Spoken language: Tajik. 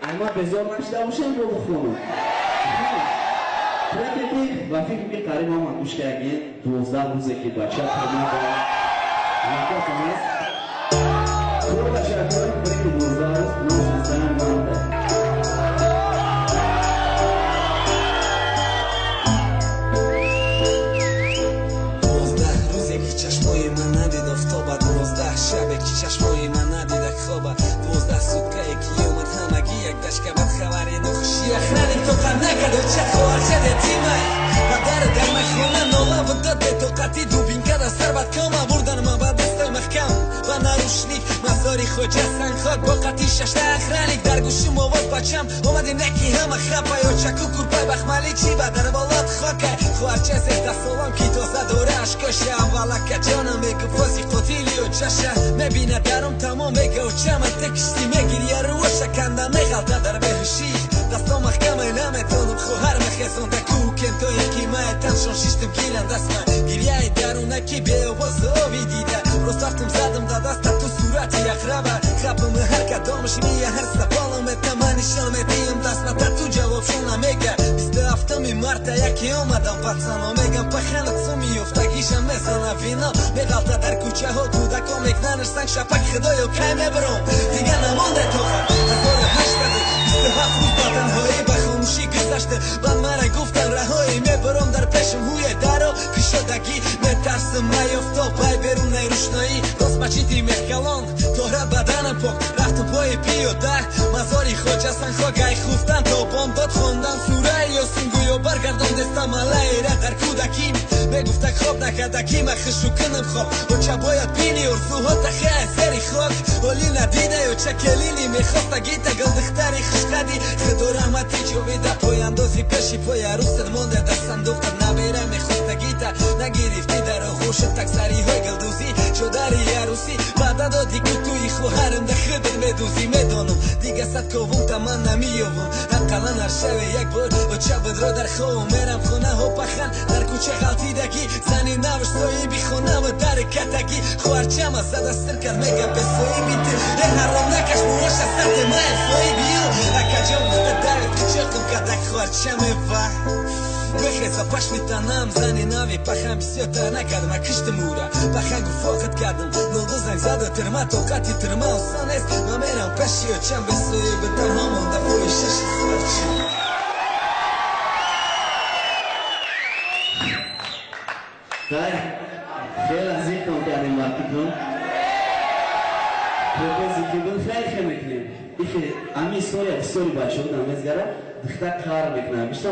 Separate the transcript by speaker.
Speaker 1: Ай ма безор нашида бошем, бо бухонам. Треке ки ба фикр ки қариб ҳама гӯш кардагин, 12 рӯзе ки бача тамома ҳаракатон аст. Худо ташаккур, треки 12 рӯз номаш 28 марта.
Speaker 2: 12 рӯзе ки чашмои ман надид офтоба, 12 шабе ки чашмои ман надида хоба, 12 суткае ки омад ҳамагӣ як дашка бад хабари нохуши охраник тоқат накард, оча хоҳарча ятимай падара дар майхона нола дод бетоқатӣ, дубинка дар сар бад кома бурдан ман ба дастой маҳкам ба нарушник мазори хоҷа сангхок бо қати шашта охраник дар гӯшим овоз бачам омади неки ҳама хапай очаку курпай бахмалӣ чӣ ба дар болот хокай хоҳарча 13 солам ки тоза дора ашкоша аввалака ҷонам мегуфт фози қотили очаша мебинад дарум тамом мега очама ты кишти мегирия рӯоша канда меғалта дар беҳушӣ дастом маҳкаме наметонам хоҳар мехезонда кӯкен то ки мае таншон шиштим гирам дастма гирияи дарунаки беовоз ови дида рост рафтум задам да даста ту сурати ақраба хапам ҳар кадомаш мия ҳар саволам этама нишон медиҳам дастма та ту ҷавобшон намега. 27-уми марта яке омадам пацано мегам паханат суми ёфтагиша мезана вино меғалта дар кӯчаҳо кӯдако мекнанаш санг шапак. Худоё, кай мебаром, дига намонде тоқат. 1827 рӯз ба танҳоӣ ба хомӯшӣ гузашта баъд мара гуфтан раҳоӣ мебаром дар пешам ҳуе даро кушодагӣ метарсам маёфтоб пай берунаи рӯшноӣ рост мачиди мехкалон тора баданам пок рафтум пои пиёда мазори хоҷа санхок ай хуфтан то бомдод хондан сураи Ёсин гӯё баргардон деста малаира дар кӯдакӣ мегуфта хоб накардакӣ ма хишу кунам хоб оча бояд бини орзуҳо тахе зери хок оли надида оча келини мехоста гита гулдухтари хушқади худо раҳмати ҷовида пояндози пеши пои арӯсат монда дар сандуқат набера мехоста гита нагирифтӣ дар оғӯшат таксариҳои гулдузӣ чодари арӯсӣ ваъда доди ку туи хоҳарам да худат медузӣ. Медонам, дига сад ковумта ман намеёвам, ақаллан ҳар шаве як бор оча будро дар ховам мерам хонаҳо пахан дар кӯча ғалтидагӣ зани навш соҳиби хонаву дари катагӣ хоҳарчама зада сир кард мега бесоҳиби ту э ҳаром накаш муоша сате мае соҳиби ю акаҷон гуфта дари қичоқим кадак хоҳарчаме ва бихеза пашми танам зани нави пахан бисёртар накардам а киштим ура пахан гуфоқат кардам нолду занг зада тирма тоқати тирма осон нест ман мерам пеши очам бесоҳиби танҳо монда пои шаши хоҳарчам.
Speaker 1: Хай, хеле зиқм кардем ба фикрам. Хеле зиқм, хеле хел мекунем. Ихе ами история бисёри бачаҳо намезгара, духтар қаҳр мекунад. Бисёр.